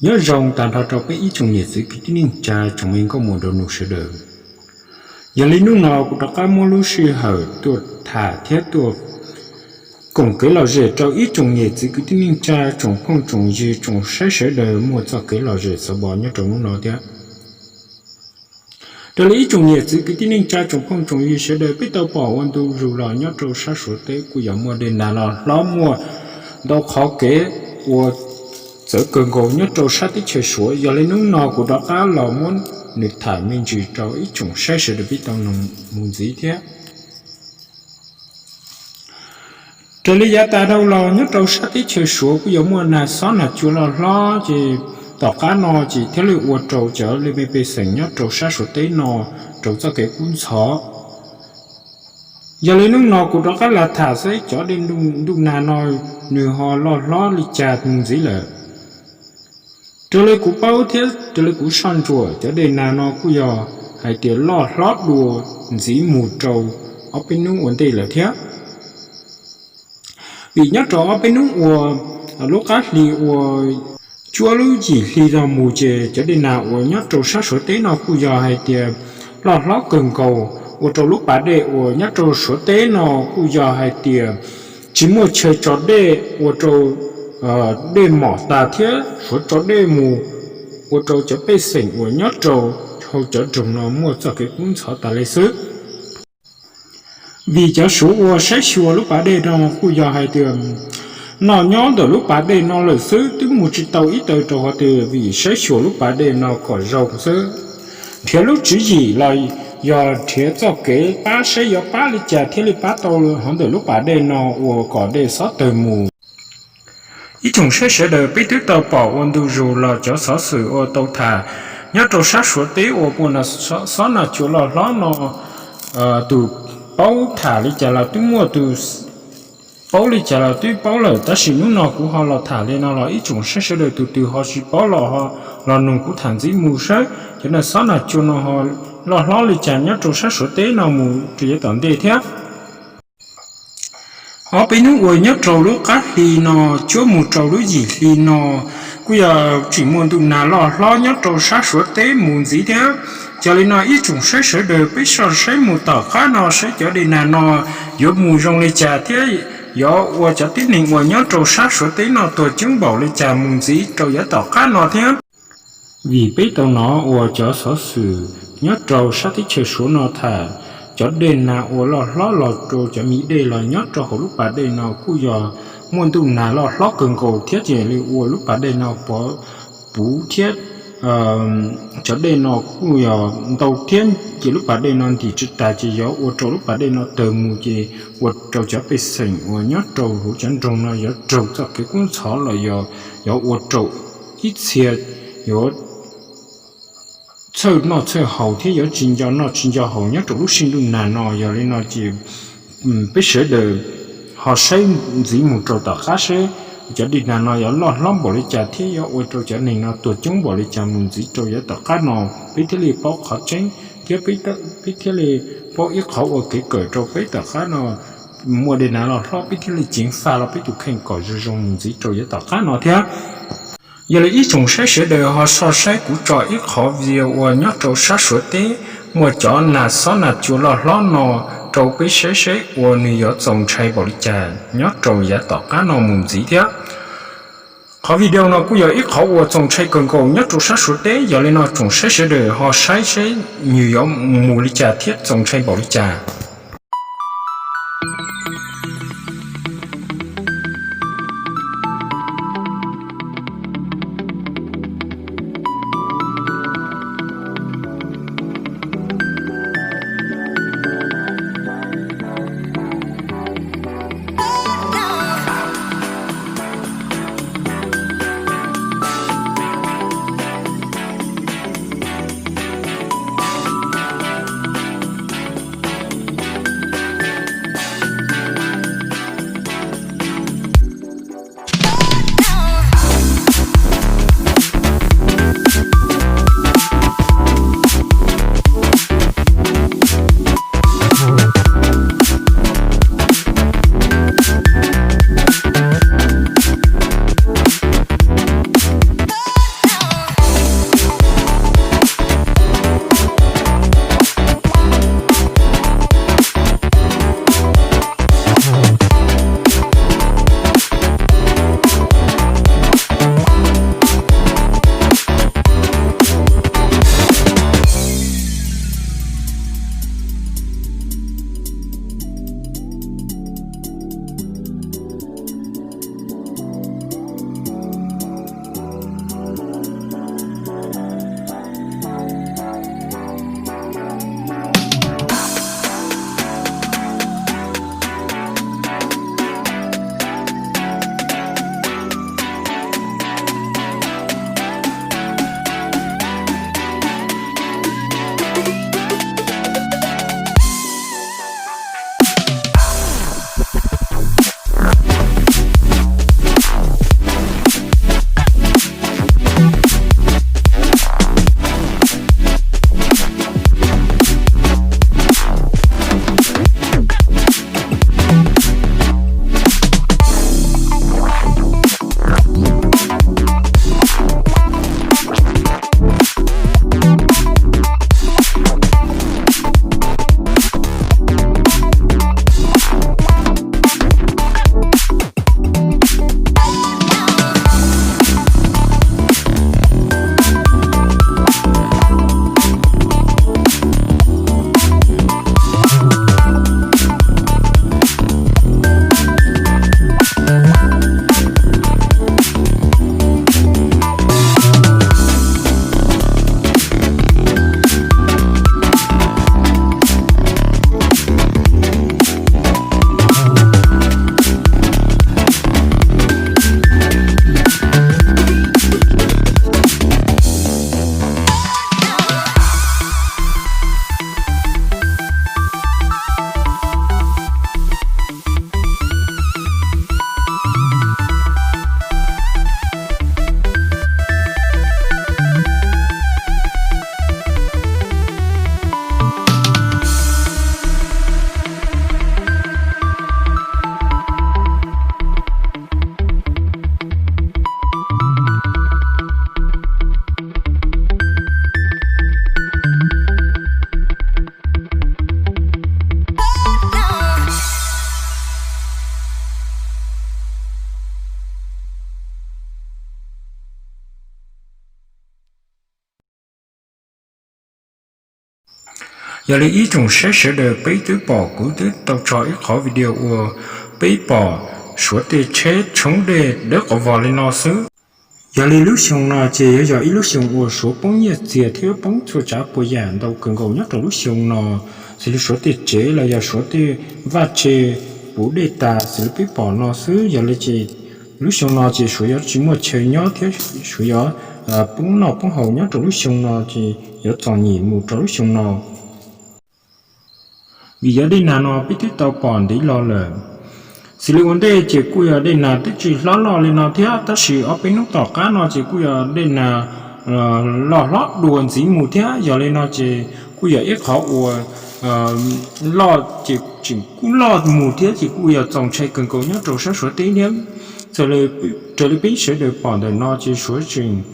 Nyob zoo tag nrho rau peb ib tsoom niam txiv kwv tij neej tsa tsoom me nkauj muam nraug nus sawv daws. Yog li hnub no kuv rov qab muab lub sij hawm tuaj tham thiab tuaj koom kev lom zem rau ib tsoom niam txiv kwv tij neej tsa tsoom phooj tsoom ywg tsoom saib sawv daws muaj txoj kev lom zem xov npo nyob rau hnub no thiab. Raws li ib tsoom niam txiv kwv tij neej tsa tsoom phooj tsoom ywg sawv daws peb tau pom ua ntu zus los nyob rau sab Suav teb kuj yog muaj dej nag los hlob muaj ntau qhov kev ua txawv kawg nkaus nyob rau sab teb chaws Suav. Yog li hnub no kuv rov qab los muab nws tham me ntsis rau ib tsoom saib sawv daws peb tau noog mus ntxiv thiab. Raws li yav tas dhau los nyob rau sab teb chaws Suav kuj yog muaj nag xob nag cua loj hlob ces tom qab no ces thiaj li ua rau cov li me pej xeem nyob rau sab Suav teb no rau txoj kev kub ntxhov. Yog li hnub no kuv rov qab los tham saib cov dej ntuj nag no nws ho loj hlob li cas mus ntxiv lawm. Raws li kuv paub thiab raws li kuv soj ntsuam cov dej nag no kuj yog hais tias loj hlob dua ntxiv mus rau ob peb hnub ua ntej lawm thiab. Vim nyob rau ob peb hnub ua lub qab hli ua cuab lub yim hli no mus ces cov dej nag uas nyob rau sab Suav teb no kuj yog hais tias loj hlob kawg nkaus ua rau lub pas dej uas nyob rau Suav teb no kuj yog hais tias tsis muaj chaw tso dej ua rau dej mom tas thiab Suav tso dej mus ua rau cov pej xeem uas nyob rau hauv cov nroog no muaj txoj kev kub ntxhov tas li xwb. Vim cov Suav uas saib xyuas lub pas dej no kuj yog hais tias noj nyob ntawm lub pas dej no lawm xwb twb mus tsis tau ib taw rau qhov twg vim saib xyuas lub pas dej no kom zoo xwb. Nrhiav lub tswv yim los yog nrhiav txoj kev pab saib yuav pab li cas thiaj li pab tau hauv ntawm lub pas dej no ua kom dej xob tawg mus. Ib tsoom saib sawv daws peb twb tau pom ua ntu zus los cov xov xwm uas tau tham nyob rau sab Suav teb uas muaj nag xob nag cua loj hlob no, tus paub tham li cas los twb muaj, tus paub li cas los twb paub lawm. Tab sis hnub no kuv ho los tham li no los ib tsoom saib sawv daws tus twg ho tsis paub los ho los nug kuv tham ntxiv mus saib cov nag xob nag cua no ho loj hlob li cas nyob rau sab Suav teb no mus rau yav tom ntej thiab. Ob peb hnub uas nyob rau lub qab hli no cuab mus rau lub yim hli no kuj yog tseem muaj ntuj nag loj hlob nyob rau sab Suav teb mus ntxiv thiab. Yog li no ib tsoom saib sawv daws peb soj saib mus tom qab no saib cov dej nag no yuav mus zoo li cas thiab yuav ua cov tib neeg uas nyob rau sab Suav teb no tuag coob npaum li cas mus ntxiv rau yav tom qab no thiab. Vim peb tau hnov uas cov xov xwm nyob rau sab teb chaws Suav no tham cov dej nag uas loj hlob los rau cov me dej los nyob rau hauv lub pas dej no kuj yog muaj ntuj nag loj hlob kawg nkaus thiab ces li ua lub pas dej no pov puv thiab cov dej no kuj yog ntau thiab ces lub pas dej no ntim tsis tas ces yuav ua rau lub pas dej no tawg mus ces ua rau cov pej xeem uas nyob rau hauv cov nroog no yuav raug txoj kev kub ntxhov los yog yuav ua rau ib txhia yuav txhawj noj txhawj haus thiab yuav tsis nco noj tsis nco haus nyob rau lub sij ntuj nag no. Yog li no ces peb sawv daws ho saib ntxiv mus rau tom qab seb cov dej nag no yuav loj hlob npaum li cas thiab yuav ua rau cov neeg no tuag coob npaum li cas mus ntxiv rau yav tom qab no, peb thiaj li paub qhov tseeb thiab peb thiaj li paub ib qhov ua kev kawm rau peb tom qab no muaj dej nag loj hlob peb thiaj li ceev faj los peb tus kheej kom zoo zoo mus ntxiv rau yav tom qab no thiab. Yog li ib tsoom saib sawv daws ho soj saib kuv tso ib qhov video uas nyob rau sab Suav teb muaj cov nag xob nag cua loj hlob no rau peb saib saib ua nws yuav txaus ntshai npaum li cas nyob rau yav tom qab no mus ntxiv thiab. Qhov video no kuj yog ib qhov uas txaus ntshai kawg nkaus nyob rau sab Suav teb, yog li no tsoom saib sawv daws ho saib saib nws yuav mus li cas thiab txaus ntshai npaum li cas. Yog li ib tsoom saib sawv daws, peb twb pom kuv twb tau tso ib qhov video uas peb pom Suav tej tsheb tshoob dej dawb qhov vog li no xwb. Yog li lub xyoo no ces yuav yog ib lub xyoo uas Suav poob nyiaj txiag thiab poob txhua tsav puas yam ntau kawg nkaus nyob rau lub xyoo no. Xws li Suav tej tsev los yog Suav tej vaj tse puv dej tas xws li peb pom no xwb. Yog li ces lub xyoo no ces Suav yuav tsis muaj chaw nyob thiab Suav yuav poob noj poob haus nyob rau lub xyoo no ces yuav txom nyem mus rau lub xyoo no. Vim yog dej nag no peb twb tau pom ntev los lawm. Xws li ua ntej ces kuj yog dej nag twb tsis hlob loj li no thiab, tab sis ob peb hnub tom qab no ces kuj yog dej nag loj hlob dua ntxiv mus thiab. Yog li no ces kuj yog ib qhov uas loj ces tseem kuj loj mus thiab ces kuj yog txaus ntshai kawg nkaus nyob rau sab Suav teb thiab. Raws li peb sawv daws pom ntawm no ces Suav tseem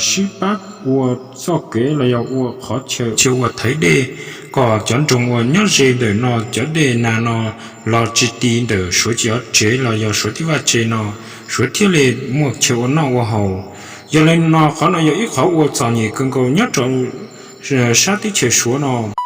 sib pab ua txoj kev los yog ua qhov chaw ua thaiv dej kom cov nroog uas nyob ze ntawm no cov dej nag no los tsis ti ntawm Suav cov tsev los yog Suav tej vaj tse no, Suav thiaj li muaj chaw ua noj ua haus. Yog li no qhov no yog ib qhov ua txom nyem kawg nkaus nyob rau sab teb chaws Suav no.